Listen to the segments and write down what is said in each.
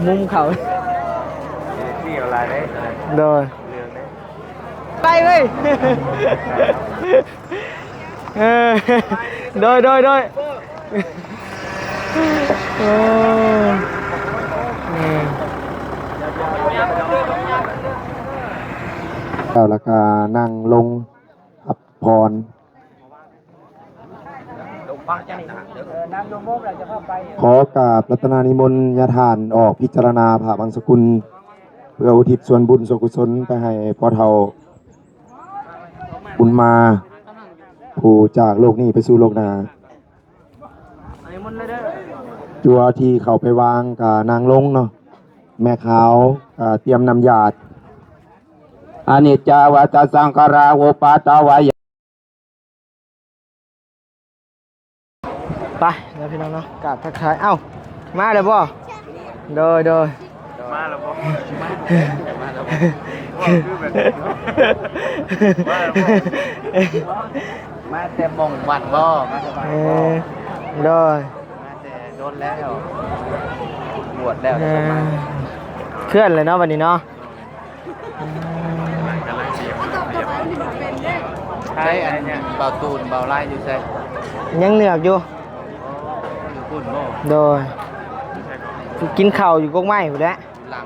ມຸມເຂົາ ໂດຍ ໄປເວີຍ ເອີ ໂດຍ ໂດຍ ໂດຍ ໂອ້ ແມ່ນ ແລ້ວ ແລ້ວກະນັ່ງລົງ ພັກຜ່ອນ. ຂໍກາບລັດຕະນານິມົນຍາທ່ານອອກພິຈາລະນາພະບັງສະກຸນ ເພື່ອອຸທິດສ່ວນບຸນສ່ວນກຸສົນໄປໃຫ້ພໍ່ເຖົ້າບຸນມາ ຜູ້ຈາກໂລກນີ້ໄປສູ່ໂລກໜ້າ. ຈົວທີ່ເຂົ້າໄປວາງກະນັ່ງລົງເນາະ ແມ່ຂາວກະຕຽມນ້ຳຢາດ. ອະນິດຈາວັດຕະສັງຂາຣາ ອຸປາທາວາຍະ ໄປແລ້ວພີ່ນ້ອງເນາະ ກາບທັກທາຍ. ເອົ້າ ມາແລ້ວບໍ່? ໂດຍ ໂດຍ ມາແລ້ວບໍ່? ມາແລ້ວບໍ່? ມາແຕ່ໝ່ອງວັນບໍ່? ມາແຕ່ວັນບໍ່? ເອີ ໂດຍ ມາແຕ່ດົນແລ້ວ ບວດແລ້ວ ເອີ ເຈົ້າກໍມາ ເຄື່ອນເລີຍເນາະ ບັດນີ້ເນາະ. ໃສ ອັນ ເບົາຕູນ ເບົາລາຍຢູ່ໃສ? ຍັງເໜືອກຢູ່. ໂອ້ ຢູ່ພຸ້ນບໍ່? ໂດຍ ກິນເຂົ້າຢູ່ກົກໄມ້ພຸ້ນແຫຼະ. ຫຼັງ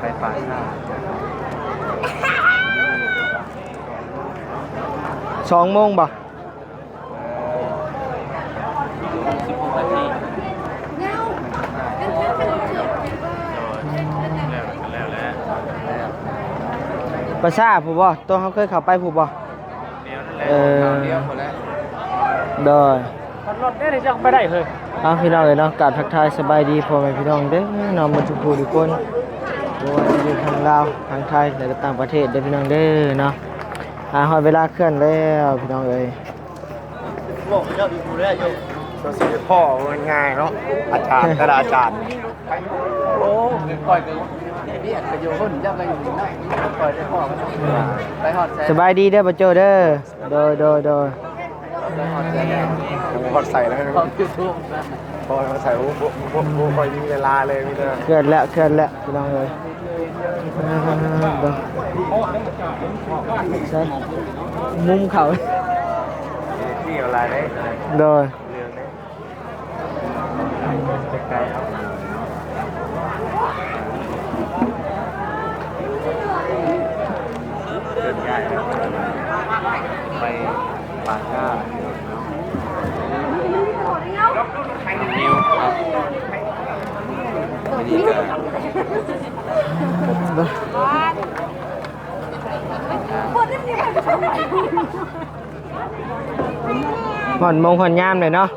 ໄປປາກຊາຍ ສອງໂມງບໍ່? ສິບຫົກນາທີ ແລ້ວ ແລ້ວແຫຼະ ປາສາດພຸ້ນບໍ່? ໂຕເຮົາເຄີຍເຂົ້າໄປພຸ້ນບໍ່? ແນວນັ້ນແຫຼະ ເອີ ແນວພຸ້ນແຫຼະ ໂດຍ ມັນລົດໄດ້ ຈະໄປໄດ້ເຮີ້ຍ. ເອົາ ພີ່ນ້ອງເອີຍເນາະ ກາບທັກທາຍສະບາຍດີພໍ່ແມ່ພີ່ນ້ອງເດີເນາະ ໝົດທຸກຜູ້ທຸກຄົນ ບໍ່ວ່າຈະຢູ່ທາງລາວ ທາງໄທ ແລະ ກໍຕ່າງປະເທດເດີພີ່ນ້ອງເດີເນາະ. ອ່າ ຮອດເວລາເຄື່ອນແລ້ວພີ່ນ້ອງເອີຍ. ເຈົ້າຊິໄດ້ພໍ້ງ່າຍໆເນາະ ອາຈານ ແຕ່ລະອາຈານ. ໂອ້ ຂ້ອຍກໍວຽກກໍຢູ່ພຸ້ນ ເຈົ້າກໍຢູ່ນີ້ ຂ້ອຍໄດ້ພໍ້ກັນ ໄປຮອດໃສ? ສະບາຍດີເດີ ປ້າໂຈ້ເດີ. ໂດຍ ໂດຍ ໂດຍ ໄປຮອດໃສແລ້ວ? ຍັງບໍ່ຮອດໃສເລີຍ ຮອດຢູທູບ ພໍໃສ່ ບໍ່ ບໍ່ ບໍ່ຄ່ອຍມີເວລາເລີຍ ມີແຕ່ ເຄື່ອນແລ້ວ ເຄື່ອນແລ້ວ ພີ່ນ້ອງເອີຍ. ໃສ່ມຸມເຂົາ ໂດຍ ໄປປາກກາ ນ້ອງມິວເນາະ ອັນນີ້ກໍ ຮອດໂມງຮອດຍາມເລີຍເນາະ.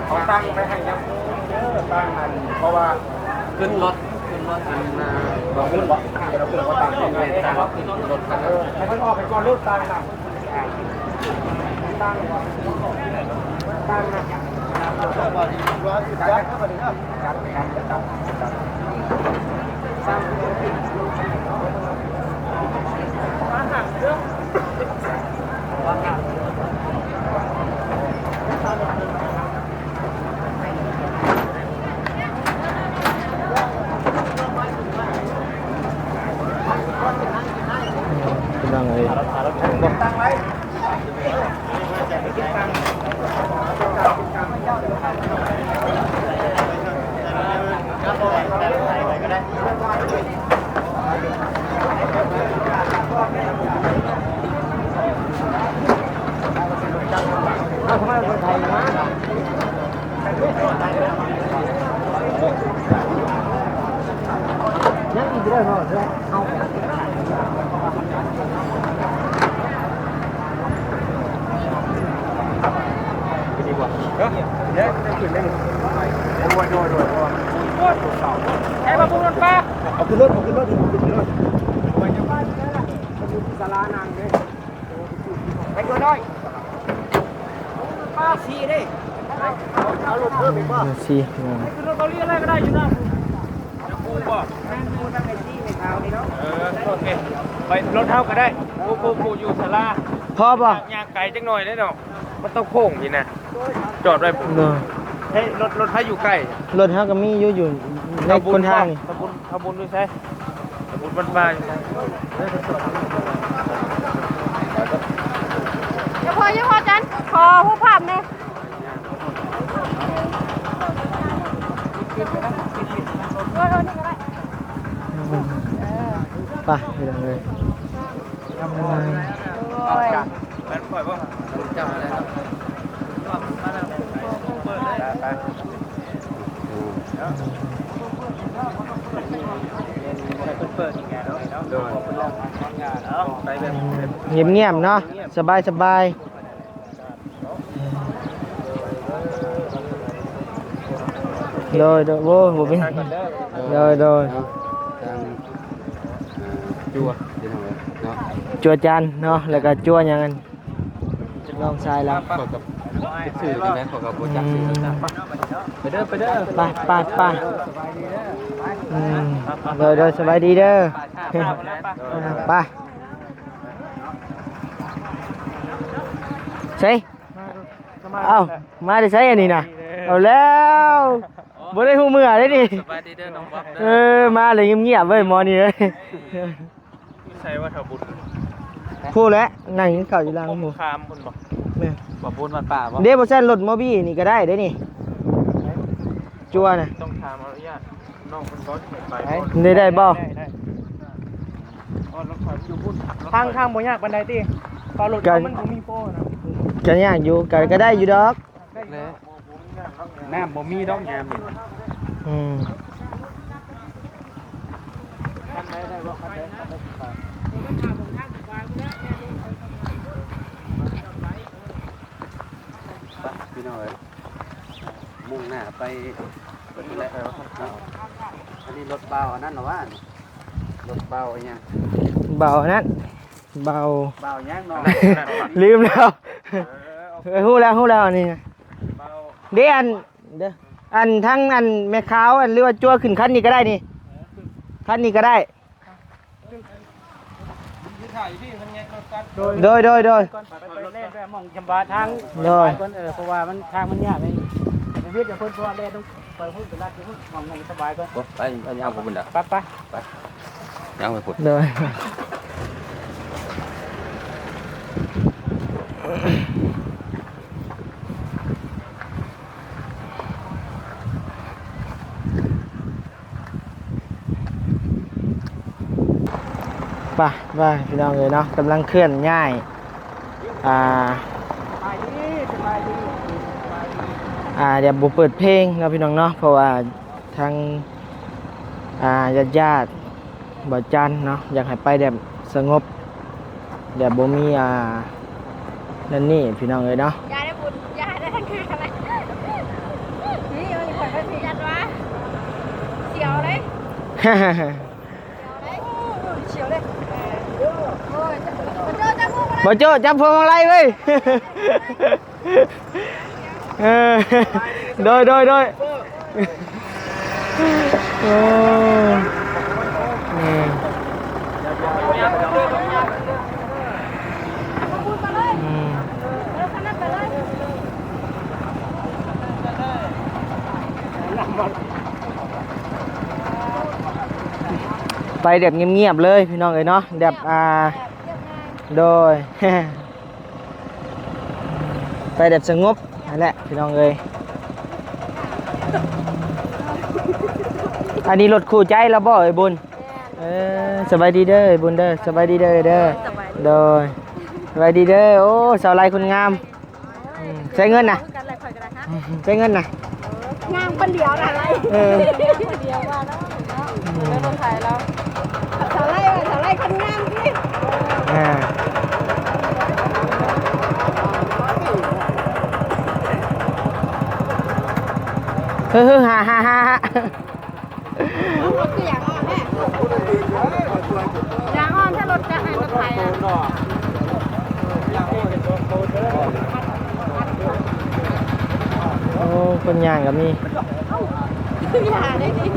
ເອົາຕັ້ງໄປໃຫ້ຍາຄູເດີ ຕັ້ງນັ້ນ ເພາະວ່າຂຶ້ນລົດ ຂຶ້ນລົດອັນນ່າ ບໍ່ຂຶ້ນບໍ່ ເອົາຂຶ້ນບໍ່ ຕັ້ງ ແມ່ນ ຕັ້ງລົດກັນ ເອີ ໃຫ້ເພິ່ນອອກໄປກ່ອນໂລດ ຕັ້ງນັ້ນ ຕັ້ງ ຕັ້ງນັ້ນ. ພີ່ນ້ອງເອີຍ ຍັງອີກເດີເນາະ ເອົາ ພີ່ນ້ອງເອີຍ ເຮົາ ໃຊ້ມາປຸງລົດປາ ເອົາຂຶ້ນລົດ ເອົາຂຶ້ນລົດ ເອົາຂຶ້ນລົດ ສາລານັ່ງເດ້ ໄປກ່ອນໜ້ອຍ ປາສີ່ເດ້ ເອົາລົດເພີ່ມອີກບໍ່ ສີ່ ຂຶ້ນລົດເກົາຫຼີເລີຍກໍໄດ້ຢູ່ນະ ແມ່ນຢູ່ທາງໄອຊີແມ່ຂາວນີ້ເນາະ ເອີ ໂອເຄ ໄປລົດເຮົາກໍໄດ້ ຜູ້ ຜູ້ ຜູ້ຢູ່ສາລາ ພໍບໍ່ ຍ່າງໄກຈັກໜ້ອຍເດ້ເນາະ ມັນຕ້ອງໂຄ້ງພີ້ນະ ຈອດໄວ້ພຸ້ນ ໂດຍ ເຮີ້ຍ ລົດ ລົດໃຜຢູ່ໃກ້ ລົດເຮົາກໍມີຢູ່ ຢູ່ໃນກົ້ນທາງນີ້ ທຳບຸນ ທຳບຸນຢູ່ໃສ ທຳບຸນວັດປ່າຢູ່ໃສ ຢ່າພໍ ຢ່າພໍ ຈັນ ຂໍຮູບພາບແດ່ ເອີ ເອີ ນີ້ກໍໄດ້ ໄປ ພີ່ນ້ອງເອີຍ ໂດຍ ແມ່ນຂ້ອຍບໍ່ ເຈົ້າແລ້ວ ງຽບໆເນາະ ສະບາຍໆ ໂດຍ ໂດຍ ໂອ້ ບໍ່ເປັນ ໂດຍ ໂດຍ ເນາະ ທາງ ອ່າ ຈົວ ພີ່ນ້ອງເອີຍເນາະ ຈົວຈັນເນາະ ແລ້ວກໍຈົວຫຍັງ ນ້ອງຊາຍລາວ ຂ້ອຍກໍຊື່ຈັ່ງໃດ ຂ້ອຍກໍບໍ່ຈັກຊື່ ອືມ ໄປເດີ ໄປເດີ ໄປ ໄປ ໄປ ອືມ ໂດຍ ໂດຍ ສະບາຍດີເດີ ໄປ ໃສ ເອົ້າ ມາແຕ່ໃສອັນນີ້ນະ ເອົາແລ້ວ ບໍ່ໄດ້ຮູ້ເມືອເດ້ນີ້ ສະບາຍດີເດີນ້ອງບອກເດີ ເອີ ມາເລີຍງຽບໆເວີຍໝໍນີ້ເອີຍ ຢູ່ໃສວະ ທ້າວບຸນ ພຸ້ນແຫຼະ ນັ່ງກິນເຂົ້າຢູ່ຫຼັງພຸ້ນ ຄາມພຸ້ນບໍ່ ແມ່ນ ບໍ່ບຸນວັດປ່າບໍ່ ເດ້ ບໍ່ຊັ້ນລົດມອບີນີ້ກໍໄດ້ເດ້ນີ້ ຈົວນະ ຕ້ອງຖາມອະນຸຍາດນ້ອງເພິ່ນກ່ອນ ໄປ ໄດ້ ໄດ້ບໍ່ ໄດ້ ໄດ້ ທາງ ທາງບໍ່ຍາກປານໃດຕິ ເພາະລົດເຮົາມັນບໍ່ມີໂປ້ນະ ກໍຍາກຢູ່ ກໍ ກໍໄດ້ຢູ່ດອກ ແລ້ວ ນ້ຳບໍ່ມີດອກຍາມນີ້ ອືມ ໄປ ພີ່ນ້ອງເອີຍ ມຸ່ງໜ້າໄປ ໄປພຸ້ນແຫຼະເນາະ ອັນນີ້ລົດບ່າວອັນນັ້ນລະຫວາ ລົດບ່າວອີຫຍັງ ບ່າວອັນນັ້ນ ບ່າວ ບ່າວຫຍັງເນາະ ລືມແລ້ວ ເອີ ເອີ ຮູ້ແລ້ວ ຮູ້ແລ້ວ ອັນນີ້ ບ່າວ ເດ້ ອັນ ເດີ ອັນ ທັງ ອັນ ແມ່ຂາວ ອັນ ຫຼືວ່າຈົວຂຶ້ນຄັນນີ້ກໍໄດ້ນີ້ ເອີ ຂຶ້ນ ຄັນນີ້ກໍໄດ້ ໂດຍ ໂດຍ ໂດຍ ກ່ອນໄປ ໄປແລ່ນໄປໝ່ອງຈຳບາທາງ ໂດຍ ກ່ອນ ເອີ ເພາະວ່າມັນ ທາງມັນຍາກນີ້ ເວດເພິ່ນ ເພາະວ່າແລ່ນ ໄປພຸ້ນໄປລັດຢູ່ພຸ້ນ ໝ່ອງນັ້ນສະບາຍກ່ອນ ໄປ ໄປຍ່າງໄປພຸ້ນລະ ໄປ ໄປ ໄປ ຍ່າງໄປພຸ້ນ ໂດຍ ໄປ ໄປ ພີ່ນ້ອງເອີຍເນາະ ກຳລັງເຄື່ອນຍ້າຍ ອ່າ ອ່າ ດຽວບໍ່ເປີດເພງເນາະ ພີ່ນ້ອງເນາະ ເພາະວ່າທາງ ອ່າ ຍາດໆ ບ່າວຈັນເນາະ ຢາກໃຫ້ໄປແບບສະຫງົບ ແບບບໍ່ມີ ອ່າ ນັ້ນນີ້ ພີ່ນ້ອງເອີຍເນາະ ຢ່າໄດ້ບຸນ ຢ່າໄດ້ທາງການ ນີ້ມັນຂ້ອຍໄປຜິດ ຢ້ານວ່າ ສຽວເດ້ ສຽວເດ້ ໂອ້ຍ ບໍ່ໂຈ້ຈັບພວງມາໄລເວີຍ ເອີ ໂດຍ ໂດຍ ໂດຍ ໂອ້ ອືມ ອືມ ໄປແບບງຽບໆເລີຍ ພີ່ນ້ອງເອີຍເນາະ ແບບ ອ່າ ໂດຍ ໄປແບບສະຫງົບຫັ້ນແຫຼະ ພີ່ນ້ອງເອີຍ ອັນນີ້ລົດຄູ່ໃຈລາວບໍ່ ເອີຍບຸນ ເອີ ສະບາຍດີເດີ ເອີຍບຸນເດີ ສະບາຍດີເດີ ເອີຍເດີ ສະບາຍດີ ໂດຍ ສະບາຍດີເດີ ໂອ້ ສາວໄລຄົນງາມ ອືມ ໃຊ້ເງິນນະ ຄືກັນແຫຼະ ຂ້ອຍກໍໄດ້ ຮະ ໃຊ້ເງິນນະ ຍ່າງຄົນດຽວນະ ເອີ ຍ່າງຄົນດຽວວ່າແລ້ວເນາະ ອືມ ເລີຍບໍ່ຖ່າຍລາວ ສາວໄລວ່າ ສາວໄລຄົນງາມຕິ ອ່າ. ເຮີ້ໆ ຫາໆໆ ຢາງອ່ອນແທ້ ລົດຈັກໃຫ້ລົດໄຖອະ. ໂອ້ ຄົນຍ່າງກໍມີ. ຢ່າໄດ້ດິ ຕ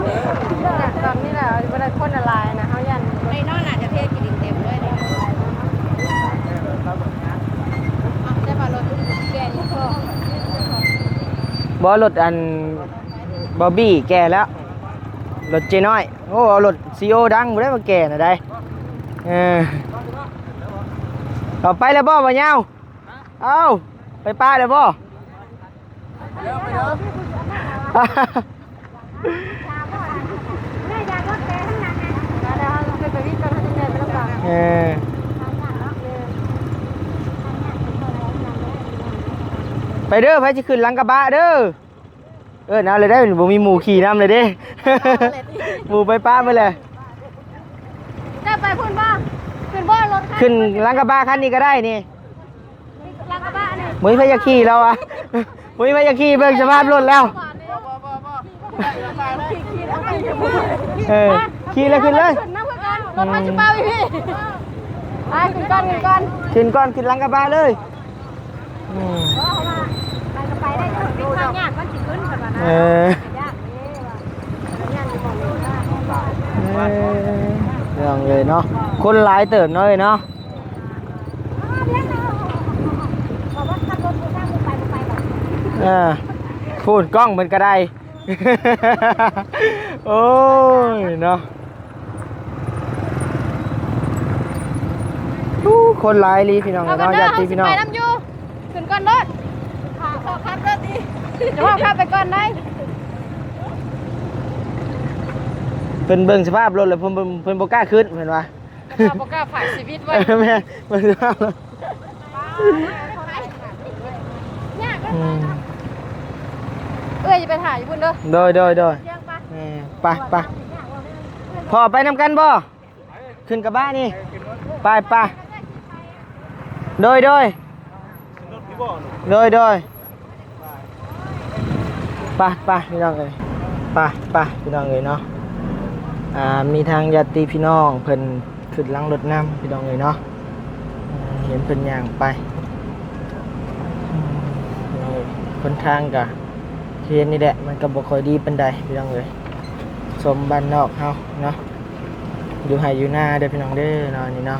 ອນນີ້ແຫຼະ ບໍ່ໄດ້ຄົນຫຼາຍນະ ເຮົາຢ້ານໄດ້ນອນ ໜ້າຈະເພຂີ້ດິນເຕັມເລີຍເດ້. ບໍ່ ລົດອັນບອບບີ້ແກ່ແລ້ວ ລົດເຈ້ນ້ອຍ. ໂອ້ ເອົາລົດຊີໂອດັງບໍ່ໄດ້ມາແກ່ນະໄດ. ເອີ ເອົາໄປແລ້ວບໍ່ ບໍ່ຍາວ? ເອົາໄປປະແລ້ວບໍ່? ເອີ ໄປເດີ ໃຜຊິຂຶ້ນຫຼັງກະບະເດີ. ເອີ້ນເອົາເລີຍໄດ໋ ບໍ່ມີໝູ່ຂີ່ນຳເລີຍເດ້. ໝູ່ໄປປະໝົດແລ້ວ. ເຈົ້າໄປພຸ້ນບໍ່? ຂຶ້ນບໍ່ລົດຄັນ ຂຶ້ນຫຼັງກະບະຄັນນີ້ກໍໄດ້ນີ້. ຫຼັງກະບະນີ້ ບໍ່ມີໃຜຢາກຂີ່ແລ້ວວະ. ບໍ່ມີໃຜຢາກຂີ່ ເບິ່ງສະພາບລົດແລ້ວ. ເອີ ຂີ່ແລ້ວຂຶ້ນເລີຍ. ລົດມາຊິເປົ່າອີກພີ່. ໄປຂຶ້ນກ່ອນ ຂຶ້ນກ່ອນ ຂຶ້ນກ່ອນ ຂຶ້ນຫຼັງກະບະເລີຍ. ອືມ ເພາະວ່າໄປກໍໄປໄດ້ ມັນເປັນທາງຍາກ ມັນຊິຂຶ້ນເພິ່ນວ່ານະ. ເອີ ຍາກເດ້ວ່າ ເອີ ພີ່ນ້ອງເອີຍເນາະ ຄົນຫຼາຍເຕີບເນາະເອີຍເນາະ. ເອີ ພຸ້ນກ້ອງເພິ່ນກໍໄດ້. ໂອ້ຍເນາະ ໂອ້ ຄົນຫຼາຍອີ່ຫຼີພີ່ນ້ອງເນາະ ຍາດຕິພີ່ນ້ອງ. ຂຶ້ນກ່ອນໂລດ ເຂົາຂັບລົດອີກ ເຈົ້າພາໄປກ່ອນໄດ໋. ເພິ່ນເບິ່ງສະພາບລົດແລ້ວ ເພິ່ນ ເພິ່ນບໍ່ກ້າຂຶ້ນ ເພິ່ນວ່າ ເພິ່ນວ່າບໍ່ກ້າຝາກຊີວິດໄວ້. ເອີ ແມ່ນ ເບິ່ງສະພາບລົດ. ອືມ ເອື້ອຍຊິໄປຖ້າຢູ່ພຸ້ນເດີ. ໂດຍ ໂດຍ ໂດຍ ເອີ ໄປ ໄປ ພໍ່ໄປນຳກັນບໍ່? ຂຶ້ນກະບະນີ້ ໄປ ໄປ ໂດຍ ໂດຍ ໂດຍ ໂດຍ. ໄປ ໄປ ພີ່ນ້ອງເອີຍ ໄປ ໄປ ພີ່ນ້ອງເອີຍເນາະ. ອ່າ ມີທາງຍາດຕິພີ່ນ້ອງເພິ່ນຂຶ້ນຫຼັງລົດນຳ ພີ່ນ້ອງເອີຍເນາະ. ເຫັນເພິ່ນຍ່າງໄປ ເອີ ຫົນທາງກະເຫັນນີ້ແຫຼະ ມັນກໍບໍ່ຄ່ອຍດີປານໃດ ພີ່ນ້ອງເອີຍ. ຊົມບ້ານນອກເຮົາເນາະ ຢູ່ໄຮ່ຢູ່ນາເດີພີ່ນ້ອງເດີເນາະ ນີ້ເນາະ.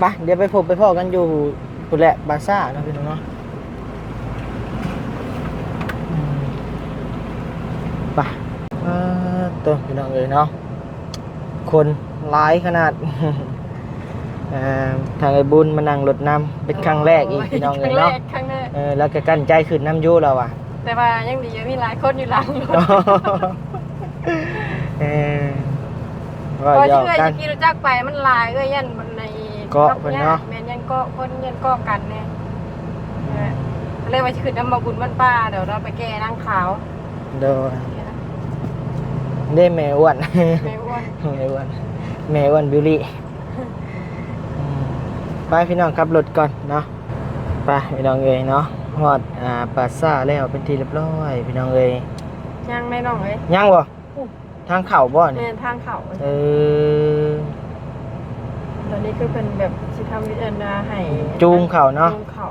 ໄປ ດຽວໄປພົບໄປພໍ້ກັນຢູ່ພຸ້ນແຫຼະ ບາຊາເນາະ ພີ່ນ້ອງເນາະ. ອືມ ໄປ ເອີ ໂຕ ພີ່ນ້ອງເອີຍເນາະ ຄົນຫຼາຍຂະໜາດ. ເອີ ທາງອ້າຍບຸນມານັ່ງລົດນຳເປັນຄັ້ງແລກອີກ ໂອ້ຍ ພີ່ນ້ອງເອີຍເນາະ ຄັ້ງແລກ ຄັ້ງແລກ. ເອີ ລາວກໍກັ້ນໃຈຂຶ້ນນຳຢູ່ລາວວ່າ ແຕ່ວ່າຍັງດີມີຫຼາຍຄົນຢູ່ຫຼັງລົດ. ເອີ ເວົ້າຢອກກັນ ຂີ່ລົດຈັກໄປມັນຫຼາຍ ເອື້ອຍຢ້ານມັນໃນເກາະເພິ່ນເນາະ. ແມ່ນ ຢ້ານເກາະຄົນ ຢ້ານເກາະກັນແດ່. ເອີ ກໍເລີຍວ່າຊິຂຶ້ນນຳບ່າວບຸນບ້ານປ່າ ດຽວລາວໄປແກ່ນາງຂາວ. ໂດຍ ເດ້ແມ່ອ້ວນ ແມ່ອ້ວນ ແມ່ອ້ວນ ແມ່ອ້ວນບິວລີ. ອືມ ໄປ ພີ່ນ້ອງ ຂັບລົດກ່ອນເນາະ. ໄປ ພີ່ນ້ອງເອີຍເນາະ ຮອດ ອ່າ ປາຊາແລ້ວເປັນທີ່ຮຽບຮ້ອຍ ພີ່ນ້ອງເອີຍ. ຍັງແມ່ນ້ອງເອີຍ ຍັງບໍ່? ທາງເຂົ້າບໍ່ນີ້? ແມ່ນ ທາງເຂົ້າ. ເອີ ຕອນນີ້ຄືເພິ່ນແບບຊິທຳວິທີອັນນາໃຫ້ຈູງເຂົ້າເນາະ ຈູງເຂົ້າ.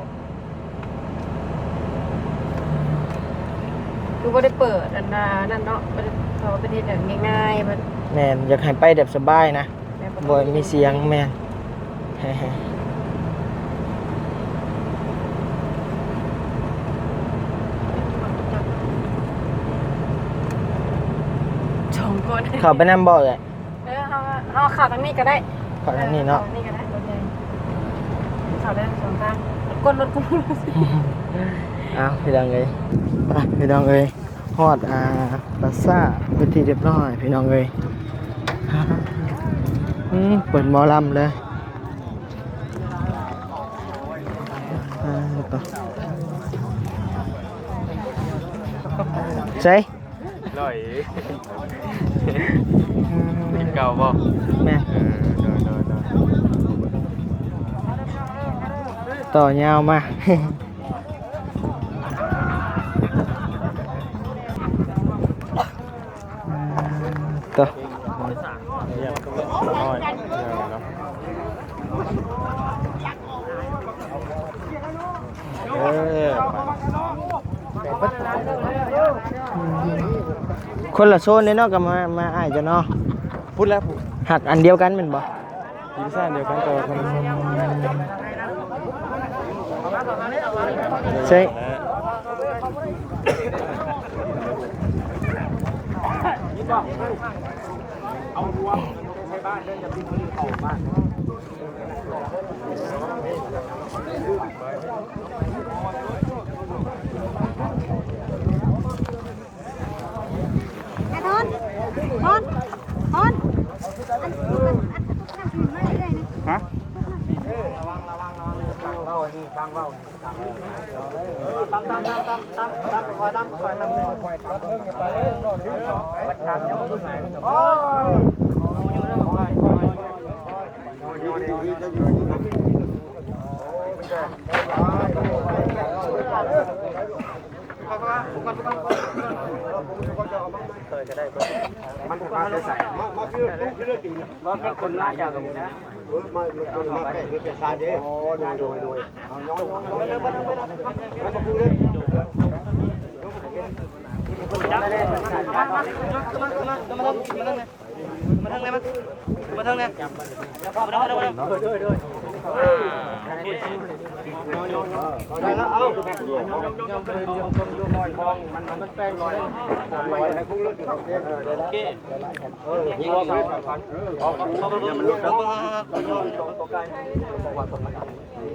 ຄືບໍ່ໄດ້ເປີດອັນນານັ້ນເນາະ ບໍ່ໄດ້ ເພາະວ່າເພິ່ນເຮັດແບບງ່າຍໆ ເພິ່ນ. ແມ່ນ ຢາກໃຫ້ໄປແບບສະບາຍນະ. ແມ່ນ ບໍ່ມີສຽງ. ແມ່ນ ສອງຄົນ ເຂົ້າໄປນຳບໍ່ເອື້ອຍ? ເອີ ເຮົາ ເຮົາເຂົ້າທາງນີ້ກໍໄດ້ ເຂົ້າທາງນີ້ເນາະ ເອີ ເຂົ້າທາງນີ້ກໍໄດ້. ໂອເຄ ເຂົ້າໄດ້ທັງສອງທາງ. ກົດລົດ ກົດລົດ. ອ້າວ ພີ່ນ້ອງເອີຍ ໄປ ພີ່ນ້ອງເອີຍ. ຮອດ ອ່າ ປາຊາເປັນທີ່ຮຽບຮ້ອຍ ພີ່ນ້ອງເອີຍ. ອືມ ເປີດໝໍລຳເລີຍ. ອ່າ ຕໍ່ ໃສ? ລອຍ ອືມ ເປັນເກົ່າບໍ່? ແມ່ນ ເອີ ໂດຍ ໂດຍ ໂດຍ. ຕໍ່ຍາວມາ ຕໍ່ ຄົນລະໂຊນເດ້ເນາະ ກໍມາ ມາອ້າຍເຈົ້າເນາະ ພຸ້ນແຫຼະ ຮັກອັນດຽວກັນແມ່ນບໍ່? ທີມຊາດດຽວກັນ ແຕ່ວ່າຄົນລະໂຊນ ໃຊ່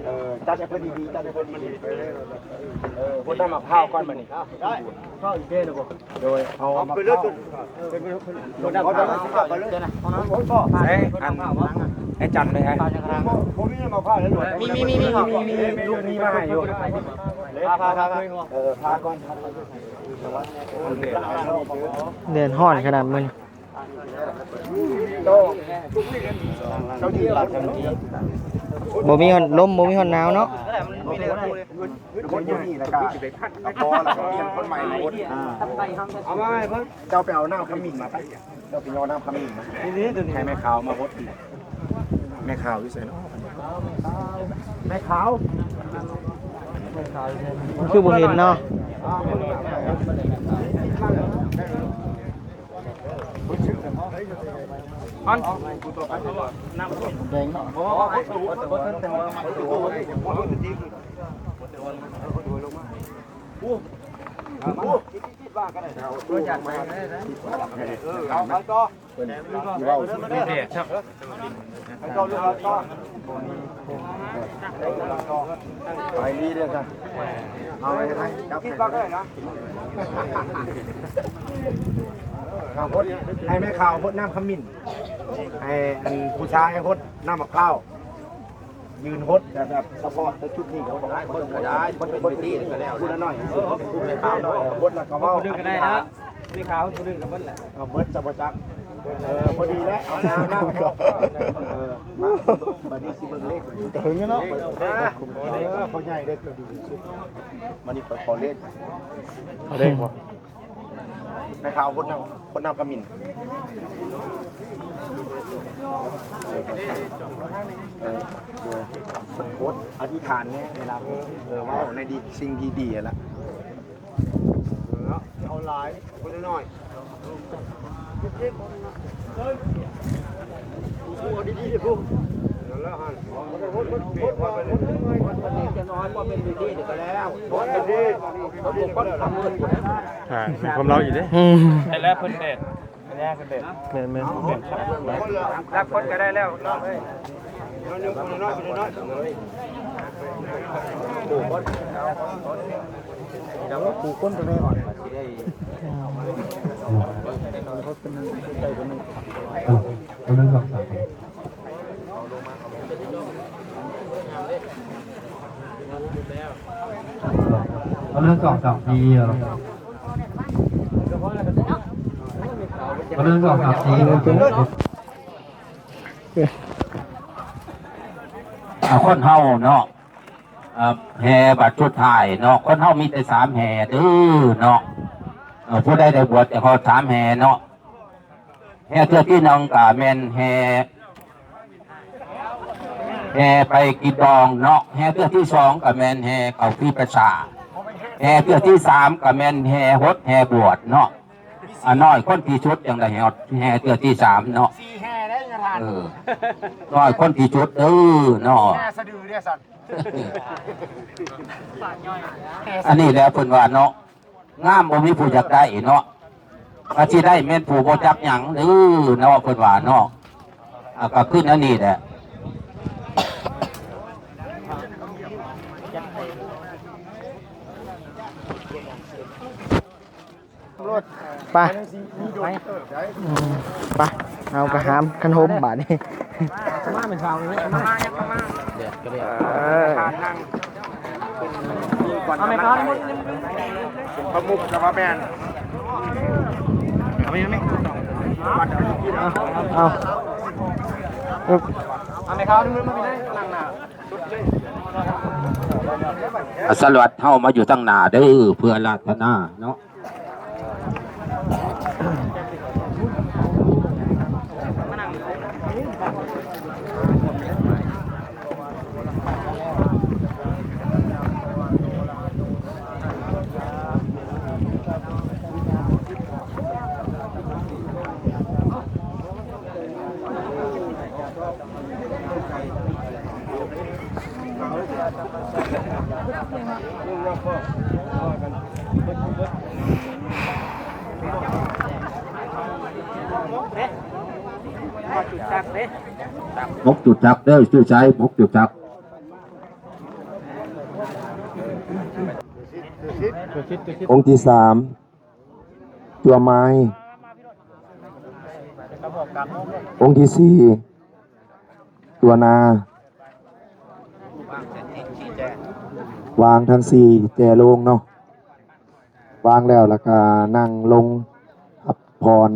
ເອີ ຈັດໃຫ້ເພິ່ນດີໆ ຈັດໃຫ້ເພິ່ນດີໆ ເອີ ຫົດນ້ຳໝາກພ້າວກ່ອນບັດນີ້ ໄດ້ ເຂົ້າອີກເດ້ບໍ່? ໂດຍ ເອົາ ເອົາມາ ເອົາມາ ເອີ ອັນ ໃຫ້ຈັນໄດ້ໃຫ້ ບໍ່ ບໍ່ມີມະພ້າວແລ້ວ ມີ ມີ ມີ ມີ ລູກນີ້ມາໃຫ້ຢູ່ ພາ ພາ ພາ ພາ ເອີ ພາກ່ອນ ແດດຮ້ອນຂະໜາດມື້ນີ້ ບໍ່ມີຮອດລົມ ບໍ່ມີຮອດໜາວເນາະ. ຄົນຢູ່ນີ້ແລ້ວກະ ກະພໍແລ້ວກະປ່ຽນຄົນໃໝ່ມາຫົດ. ອ່າ ເອົາມາໃຫ້ເພິ່ນ ເຈົ້າໄປເອົານ້ຳຂະມິ້ນມາໄປ ເຈົ້າໄປຍໍນ້ຳຂະມິ້ນມາ ນີ້ ນີ້ ໂຕນີ້ ໃຫ້ແມ່ຂາວມາຫົດອີກ. ແມ່ຂາວຢູ່ໃສເນາະ? ແມ່ຂາວ ຄືບໍ່ເຫັນເນາະ? ໄປດີເດີ ເອົາໄປໃຫ້ ເອົາຫົດ ໃຫ້ແມ່ຂາວຫົດນ້ຳຂະມິ້ນ ໃຫ້ອັນຜູ້ຊາຍຫົດນ້ຳໝາກພ້າວ ຢືນຫົດແບບ ແບບສະເພາະແຕ່ຈຸດນີ້ ເຂົາບອກຫຼາຍຄົນກໍໄດ້ ມັນເປັນພິທີກໍແລ້ວ ຜູ້ລະໜ້ອຍ ຜູ້ລະໜ້ອຍ ຫົດແລ້ວກໍເວົ້າ ຜູ້ໜຶ່ງກໍໄດ້ນະ ມີຂາວຜູ້ໜຶ່ງກໍເບິດແຫຼະ ເອົາເບິດຊະບໍ່ຈັກ ເອີ ພໍດີແລ້ວ ເອົານ້ຳ ເອີ ມາ ບັດນີ້ຊິເບິ່ງເລກ ເຖິງເນາະ ເອີ ພໍ່ໃຫຍ່ເດ້ ຕົວດີທີ່ສຸດ ບັດນີ້ຂ້ອຍຂໍເລກ ເອົາເລກບໍ່? ແມ່ຂາວຄົນນຳ ຄົນນຳຂະມິ້ນ ເອີ ໂດຍ ຄົນ ອະທິຖານແດ່ ເວລາ ເອີ ເວົ້າໃນດີ ສິ່ງທີ່ດີຫັ້ນລະ ເອົາຫຼາຍ ຄົນນ້ອຍ ອ່າ ມີຄວາມເລົ່າອີກເດ້ ອືມ ໃຫ້ແລ້ວເພິ່ນແດດ ແມ່ນໆ ແມ່ນໆ ລັກຄົນກໍໄດ້ແລ້ວ ນ້ອງເອີຍ ນ້ອຍໜຶ່ງ ຄົນນ້ອຍ ຄົນນ້ອຍ ຜູ້ຄົນກໍໄດ້ອ່ອນ ເອີ ເອົາໜຶ່ງ ສອງ ສາມ ເອົາໜຶ່ງ ສອງ ສາມ ສີ່ ເອົາໜຶ່ງ ສອງ ສາມ ສີ່ ເອົາ ຄົນເຮົາເນາະ ເອີ ແຫ່ບາດສຸດທ້າຍເນາະ ຄົນເຮົາມີແຕ່ສາມແຫ່ເດີເນາະ. ເອີ ຜູ້ໃດໄດ້ບວດຈະຮອດສາມແຫ່ເນາະ. ແຫ່ເທື່ອທີໜຶ່ງກະແມ່ນແຫ່ ແຫ່ໄປກິນດອງເນາະ. ແຫ່ເທື່ອທີສອງກະແມ່ນແຫ່ເຂົ້າພັດສາ. ແຫ່ເທື່ອທີສາມກະແມ່ນແຫ່ຫົດແຫ່ບວດເນາະ. ອາ ນ້ອຍຄົນທີ່ສຸດຈັ່ງໄດ້ແຫ່ ແຫ່ເທື່ອທີສາມເນາະ. ສີ່ແຫ່ໄດ້ຍາທ່ານ. ເອີ ນ້ອຍຄົນທີ່ສຸດເດີເນາະ. ແຫ່ສະດືເດ້ຊັ້ນ. ອັນນີ້ແຫຼະເພິ່ນວ່າເນາະ ງາມບໍ່ມີຜູ້ຢາກໄດ້ເນາະ ວ່າຊິໄດ້ແມ່ນຜູ້ບໍ່ຈັກຫຍັງເດີເນາະ ເພິ່ນວ່າເນາະ. ອາ ກໍຄືແນວນີ້ແຫຼະ. ໄປ ໄປ ອືມ ໄປ ເຮົາກໍຫາມຄັນຫົມບາດນີ້. ເອີ ເອົາແມ່ຄ້າວນີ້ໝົດ ເປັນປາໝຸກກໍວ່າແມ່ນ ເອົາ ເອົາ ເອົາແມ່ຄ້າວນີ້ມາ ມາພີ່ໄດ້ ນັ່ງໜ້າສຸດເລີຍ. ອາ ສະຫຼວດເຮົາມາຢູ່ທາງໜ້າເດີ ເພື່ອອາລາທະນາເນາະ. ໝົກຈຸດຈັກເດີ ຊື່ໄຊ ໝົກຈຸດຈັກ. ອົງທີສາມ ຕົວໄມ້ ອົງທີສີ່ ຕົວນາ ວາງທັງສີ່ແຈໂລງເນາະ. ວາງແລ້ວ ແລ້ວກະນັ່ງລົງຮັບພອນ.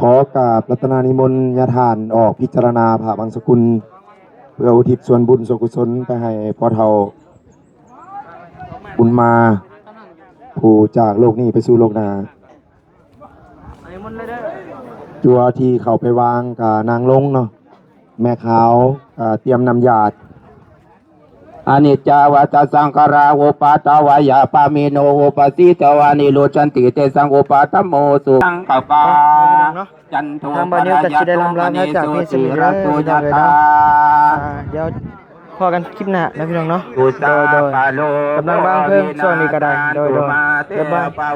ຂໍກາບລັດຕະນານິມົນຍາທ່ານອອກພິຈາລະນາພະບັງສະກຸນ ເພື່ອອຸທິດສ່ວນບຸນສ່ວນກຸສົນໄປໃຫ້ພໍ່ເຖົ້າບຸນມາ ຜູ້ຈາກໂລກນີ້ໄປສູ່ໂລກໜ້າ. ຕົວທີ່ເຂົ້າໄປວາງກະນັ່ງລົງເນາະ. ແມ່ຂາວກະຕຽມນ້ຳຢາດ. ອະນິດຈາວັດຕະສັງຂາຣາ ອຸປັດທະວາຍາປະເມໂນ ອຸປະສິດຕະວາ ນິໂຣດສັນຕິ ເຕສັງ ອຸປະຖະໂມ ສຸ ສັງກະປາ ຈັນໂທ ທາງບ່າວນິວກໍຊິໄດ້ລ່ຳລາພາຈາກພຽງສ່ຳນີ້ເດີ ພີ່ນ້ອງເອີຍເນາະ. ອ່າ ດຽວພໍ້ກັນຄລິບໜ້າເນາະ ພີ່ນ້ອງເນາະ. ໂດຍ ໂດຍ ກຳລັງວາງເພີງຊ່ວງນີ້ກໍໄດ້. ໂດຍ ໂດຍ ບາຍບາຍ.